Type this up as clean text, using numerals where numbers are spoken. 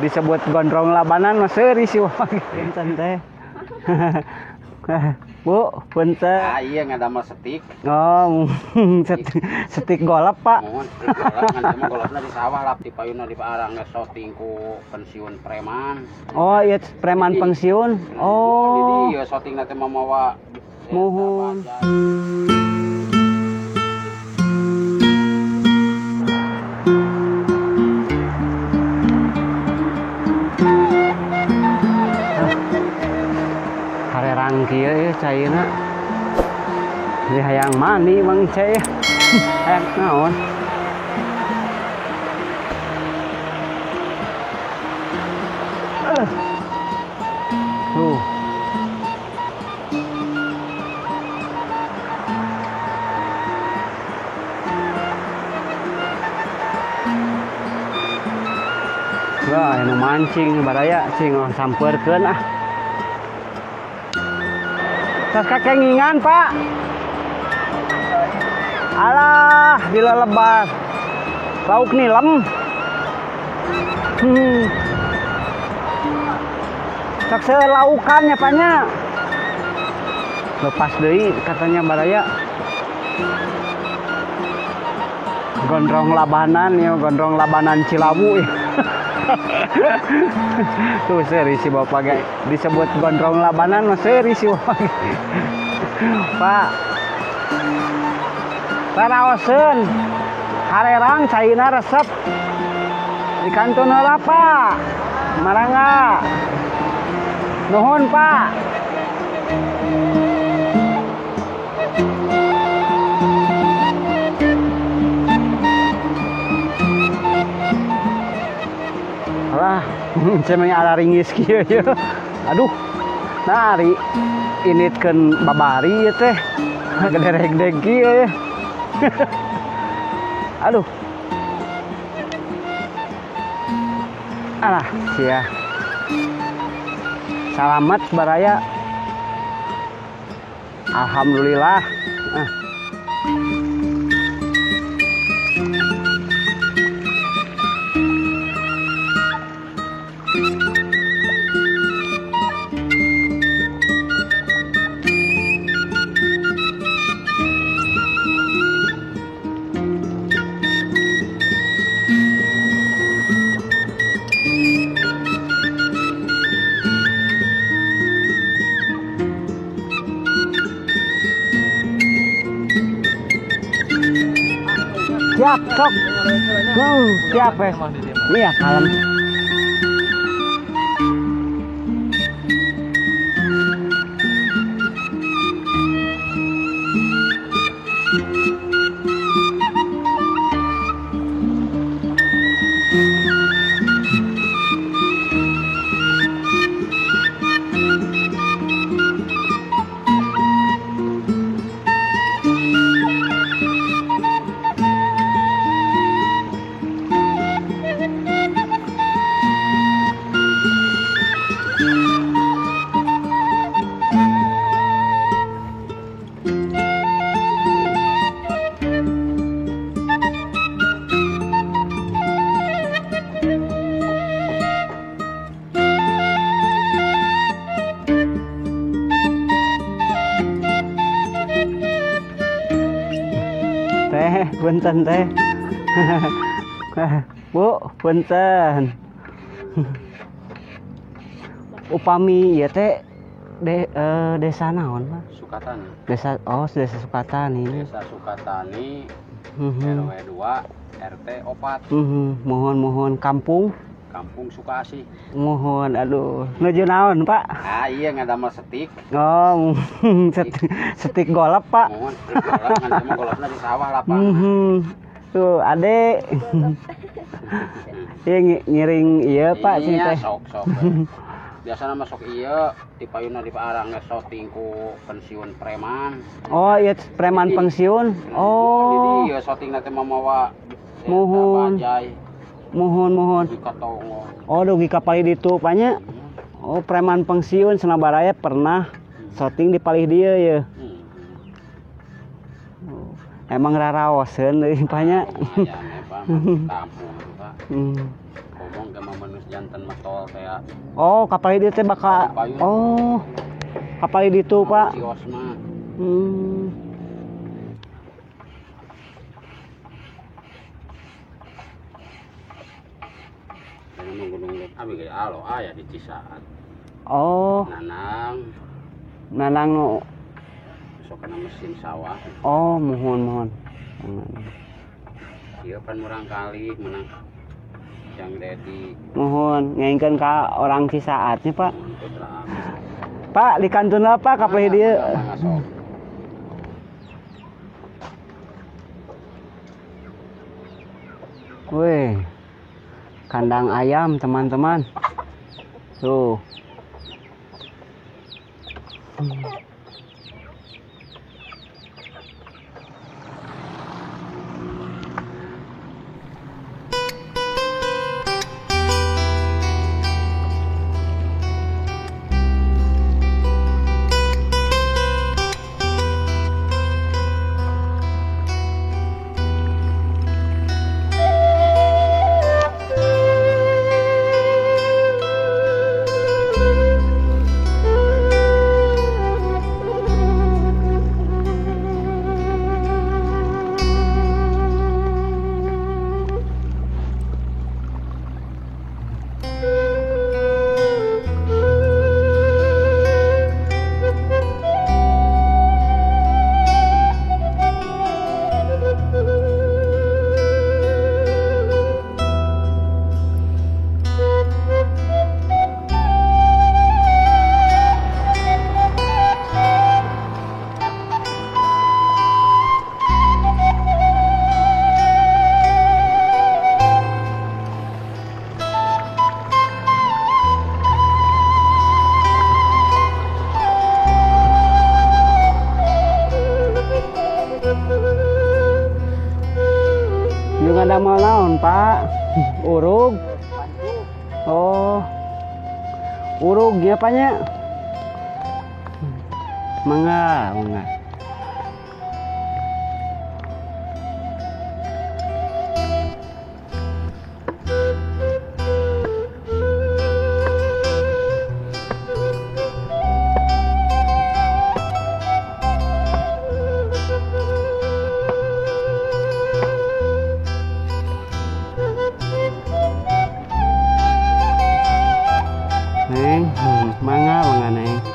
Disebut gondrong labanan mah seuri sih punten teh. Bu, punten. Ah iya ngadamel setik. Oh, setik golep, Pak. Mohon setik golep ngan mah golepna di sawah lap di payuna di paarang geus syuting ku pensiun preman. Oh, iya preman pensiun. Oh. Di dieu syutingna teh mamawa muhun. Harerang kieu ieu caina. Di hayang mani Mang Cai. Hayang naon? Tuh. Wah, anu mancing baraya cing sampeurkeun ah. Tos kakengingan, Pak. Alah, dilelebar. Lauk nilem. Sok selaukan ya, Pak nya. Lepas deui katanya baraya. Gondrong labanan ya, gondrong labanan Cilawu ya. Tuh seri si bapak ge disebut gondrong labanan mah seri si bapak. Pak. Raraoseun. Harerang caina resep. Dikantun heula, Pak. Marangga. Nuhun, Pak. Alah, cemeng ala ringis kieu ye. Aduh. Nah, ari initkeun babari ieu teh. Gedereg-deg kieu ye. Aduh. Alah, sia. Salamat baraya. Alhamdulillah. Ah. Siap, sok. Siap ya. Iya, kalem. Teh, punten teh. Bu, punten. Upami ieu teh desa naon, Pak? Sukatani. Desa, oh, desa Sukatani. Desa Sukatani, RW 2, RT 4. Mohon-mohon kampung. Kampung Sukaasih. Mohon, aduh. Nuju naon, Pak? Ah iya ngadamel setik. Oh, setik golep, Pak. Mohon, setik golep ngan mah golepna di sawah lah, Pak. Tuh, adek. Iya ngiring ieu, Pak, sih teh. Sok sok. Biasana mah sok ieu di payuna di paarang geus syuting ku pensiun preman. Oh, iya preman pensiun. Oh. Di dieu syutingna teh mamawa muhun. Muhun muhun. Oh, dugi ka palih ditu panya. Oh, preman pensiun cenah baraya pernah syuting di palih dieu ye. Oh, emang raraoseun deui panya. Lumayan, kampung Pak. Ngomong ke Janten metol teh. Oh, kapal dieu teh bakal. Oh. Kapal ditu, Pak. Kios mah. Gunung abi ge alo aya di Cisaat. Oh. Nanang. Nanang nu sok kana mesin sawah. Oh, muhun. Ieu pan murang kali menang Jang Dedi. Muhun ngaingkeun ka orang Cisaat nya, Pak. Pak, di kantun apa ka palih dieu? Weh. Kandang ayam, teman-teman. Tuh. Juga ada mau naon, Pak? Urug. Oh. Urug ya, Pak nya? Mangga, mangga. Neng, mangga, mangga, Neng.